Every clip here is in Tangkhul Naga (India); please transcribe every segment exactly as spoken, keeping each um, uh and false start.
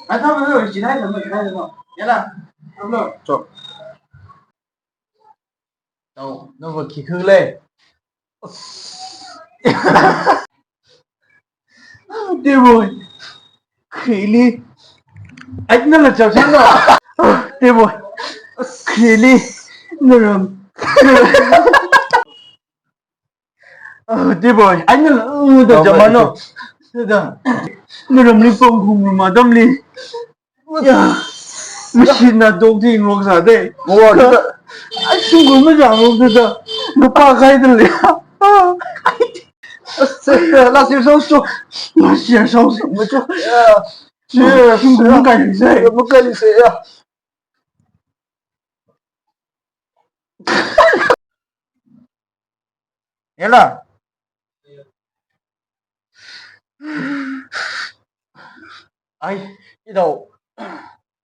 Ai, thamlu, chinai thamlu, chinai thamlu. Yala, thamlu. Cho. Tau, nava khi khuk lei. Teboi. Khili. Ai, nala chao chao na. Teboi. Khili. Naram. Ah, Teboi. Ai, nala, uh, da Tau, jamano. Tau. Da. Naramli pong khum ruma damli. Ya. Machine na dok di ngok sa de. Ngok sa. Ai, sungul ma ja ngok de da. Ngapa kai de le. Last year so so. Last year so so. Macho. Ya. Sungul ma kai de. Ma kai de ya. Yala. Ai, ito.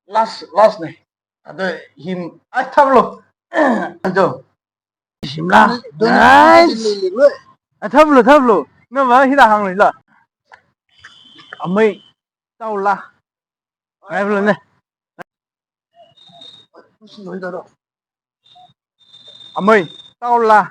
Last, last ne. Ada him, ai, thamlu. Ito. Him la. Nice. Ai, thamlu, thamlu. Nava hila hānglu la. Amei, tau la. Ngai blu ne. Amei, tau la.